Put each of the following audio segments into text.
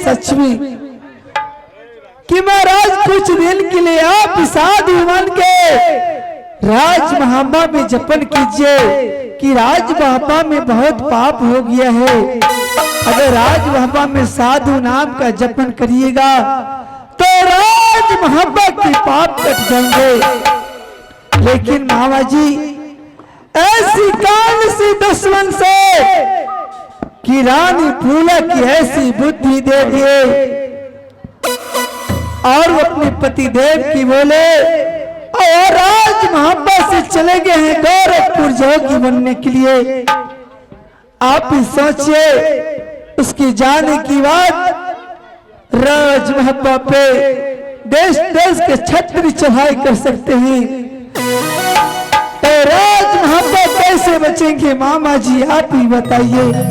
सच में कि महाराज कुछ दिन के लिए आप साधु बन के राज महाबा में जपन कीजिए कि राज महाबा में बहुत पाप हो गया है। अगर राज महाबा में साधु नाम का जपन करिएगा तो राज महाबा के पाप कट जाएंगे। लेकिन मामा जी ऐसी कान सी दुश्मन से कि रानी फूला की ऐसी बुद्धि दे दिए और वो अपने पति देव की बोले और राज मोहब्बत से चले गए हैं गोरखपुर जोगी बनने के लिए। आप ही सोचिए उसकी जाने की बात राज मोहब्बत पे देश देश के छत्र चढ़ाई कर सकते हैं, तो राज मोहब्बत कैसे बचेंगे मामा जी आप ही बताइए।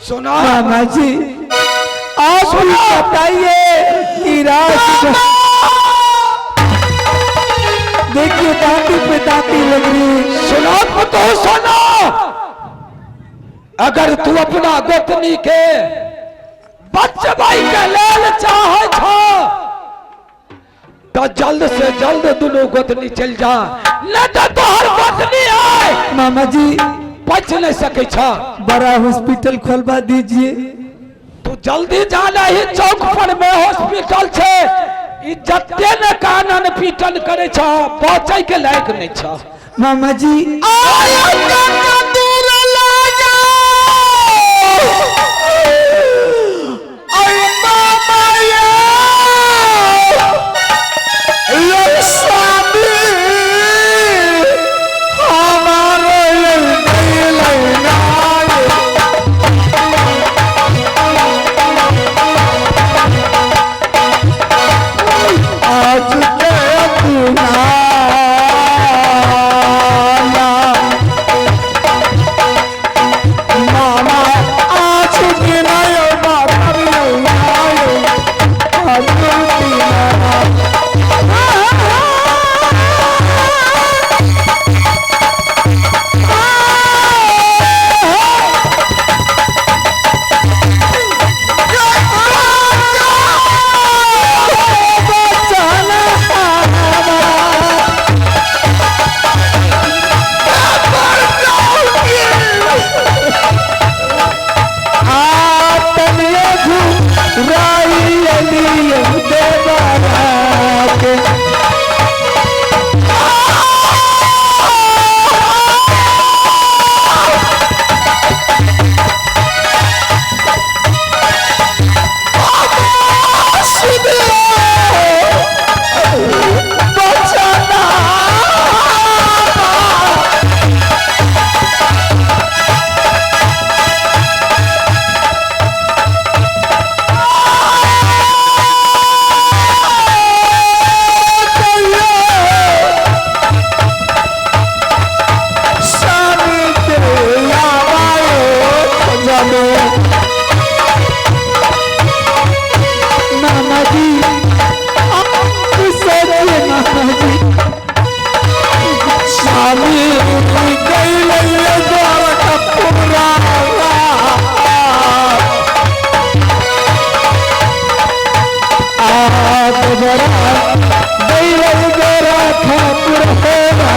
सुना मामा जी आप ही बताइए कि राज देखिए दांती पे दांती लग रही है। सुनो तो सुनो, अगर तू अपना गोतनी के बचबाई के लेल चाहे छो तो जल्द से जल्द दोनों गोतनी चल जा, नहीं तो तोहर गोतनी आए मामा जी बच नहीं सके छ। बड़ा हॉस्पिटल खोलवा दीजिए। तू जल्दी जाना ही चौक पर में हॉस्पिटल छे, ई जते ने कानन पीटन करे छ बचै के लायक नहीं छ। मामा जी दैवल गोरखपुर हो देवा।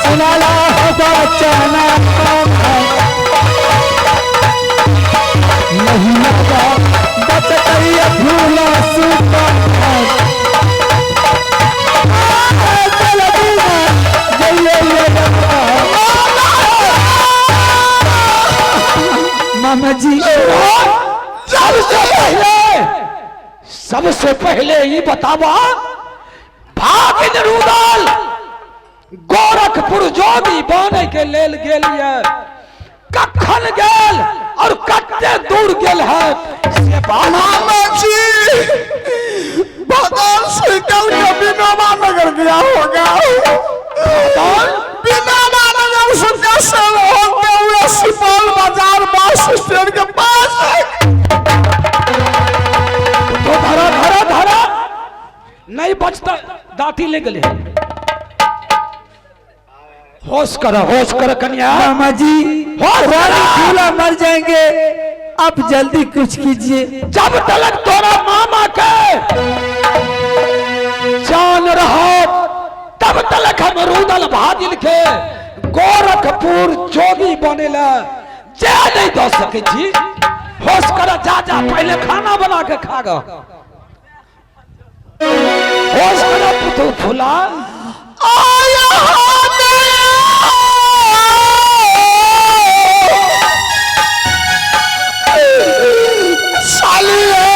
सुनाला बचना नहीं लगा बचतैया भूला सुता मामा जी सबसे पहले, सबसे पहले ये बतावा, भागिन रुदल गोरखपुर जोगी बने के लेल गेल ये कखन गेल और कते दूर गेल है से बात। मामा जी बाजार से कल के विनोबा नगर गया होगा। विनोबा नगर से कैसे होते हुए सुपौल बाजार बस स्टैंड के पास। तो धरा धरा धरा नहीं बचता, दाती ले गए। होश कर, होश कर कन्या। मामा जी होश रानी करा। फूला मर जाएंगे, आप जल्दी कुछ कीजिए। जब तलक तोरा मामा के जान रहो तब तलक हम रुदल भागिल के गोरखपुर जोगी बनेला जे नहीं दऽ सकै छी। होश कर, जा जा पहले खाना बना के खा ग। होश कर पुतु फुला। आया सालिए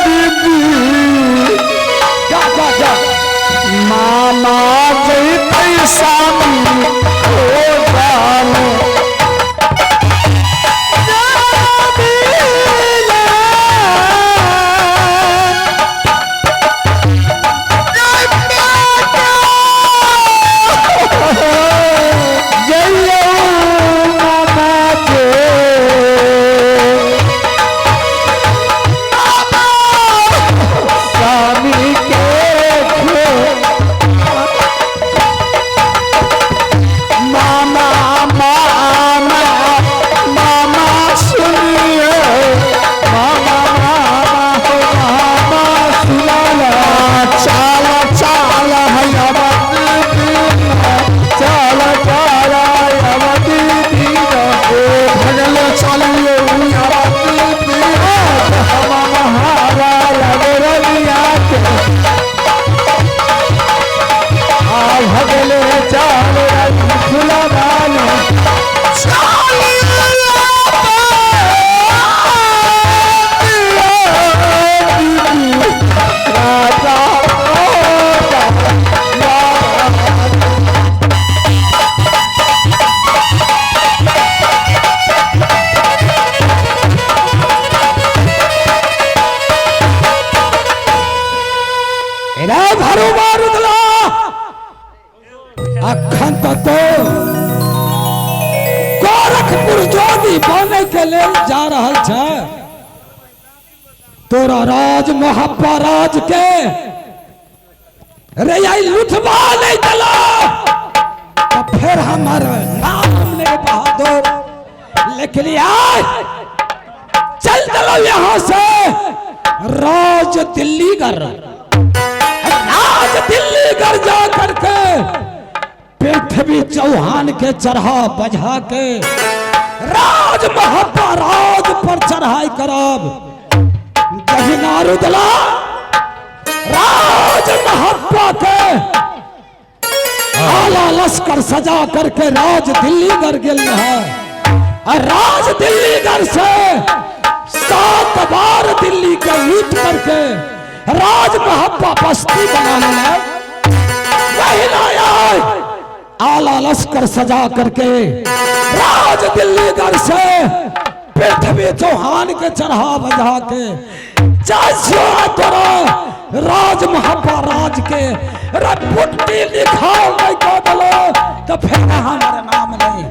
दीदी जा जा जा मामा जैतै सामी हो जानो। स्वामी के मामा मामा मामा सुनिए मामा मामा हो मामा सुनाला चाल चाल हयवती चाल चाल हयवती ओ भगल चलिए हयवती हम महारा लगरलिया के आ भगले चाल फुला बाली। रे भरुआ रुदला, अखन तो गोरखपुर जोगी बने के लेल जा रहल छै। तोरा राज मोहब्बा राज के रे आई लुटवा नहीं दला तो फिर हमार नाम ले बहादुर। लेकिन आज चल दलो यहां से राज दिल्ली कर, राज दिल्ली कर जा करके पृथ्वी चौहान के चढ़ा बजा के राज मोहब्बा राज पर चढ़ाई करब। जहिना रुदला राज मोहब्बा के आला लश्कर सजा करके राज दिल्ली कर गेल है और राज दिल्ली घर से 7 बार दिल्ली के लूट करके राज महब्बा बस्ती बना लेले। वही आए आला लश्कर सजा करके राज दिल्लीगढ़ से पृथ्वी चौहान के चढ़ा बजा के तोरा राज महब्बा राज के रे पुट्टी लिखा नहीं कह दलो तो फिर हमारे नाम नहीं।